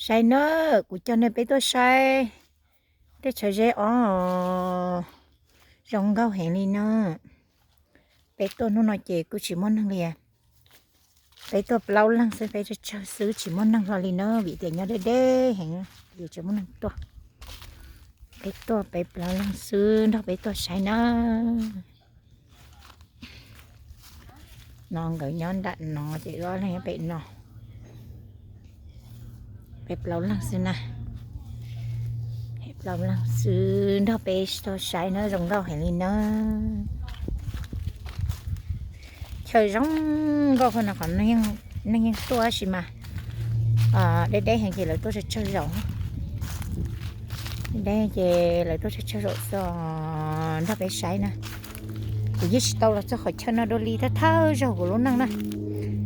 Tsaib nawb, kuv coj nej peb tuaj saib tej chaw zeb os, zoo nkauj heev li na. Peb tuaj hnub no ces kuj tsis muaj neeg li. Peb tuaj plaub leeg xwb, peb tsawg tsawg xwb, tsis muaj neeg hlo li na, vim tias nyob deb deb heev, tsis muaj neeg tuaj. Peb tuaj peb plaub leeg xwb, nrog peb tuaj saib na. No nkawd nyob nram no ces ob leeg nyob pem no. Peb plaub leeg xwb na. Peb plaub leeg xwb nrog peb tuaj saib na, zoo nkauj heev li na. Chaw zoo nkauj no qhov neeg yeej tuaj tab sis mas deb deb heev ces lawv tuaj tsawg tsawg zaum. Deb ces lawv tuaj tsawg tsawg zaum xwb, nrog peb saib na. Kuv yeej tsis tau los txog qhov chaw no dua li, thawj thawj zaug kuv lub neej na.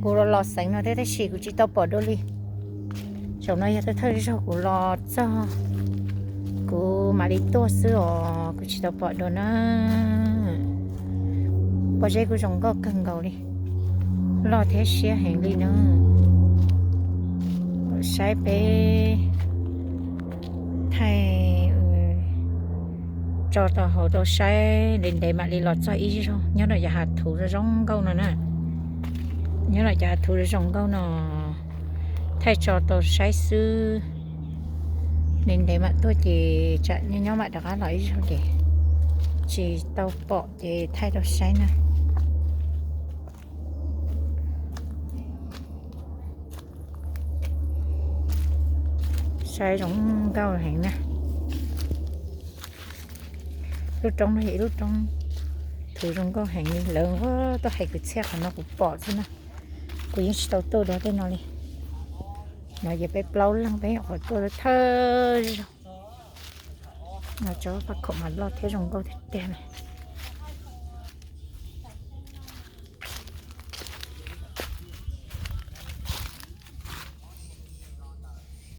Kuv los los xeev no thiab tab sis kuv tsis tau pom dua li. Zaum no yog thawj thawj zaug kuv los txog, kuv mam li tuaj xwb os, kuv tsis tau pom dua na. Pob zeb kuj zoo nkauj kawg nkaus li, loj thiab siab heev li na. Saib peb thaij tso tau hauv rau saib, ntev ntev mam li los txog ib zaug. Nyob rau cov hav thuv zoo zoo nkauj no na, nyob rau cov hav thuv zoo zoo nkauj no, thaij tso tau saib xwb. Ntev ntev mam tuaj ces tsam nyob nyob mam rov qab los ib zaug ces tsis tau pom ces thaij rau saib na. Saib zoo nkauj heev na. Lub roob no yog ib lub roob thuv zoo nkauj heev li, lawv tuaj hais kwv txhiaj qhov no kuv pom xwb na. Kuv yeej tsis tau tuaj dua tej no li. No yog peb plaub leeg peb nyuam qhuav tuaj thawj zaug. No tsob faj khaum mas loj thiab zoo nkauj tiag tiag li.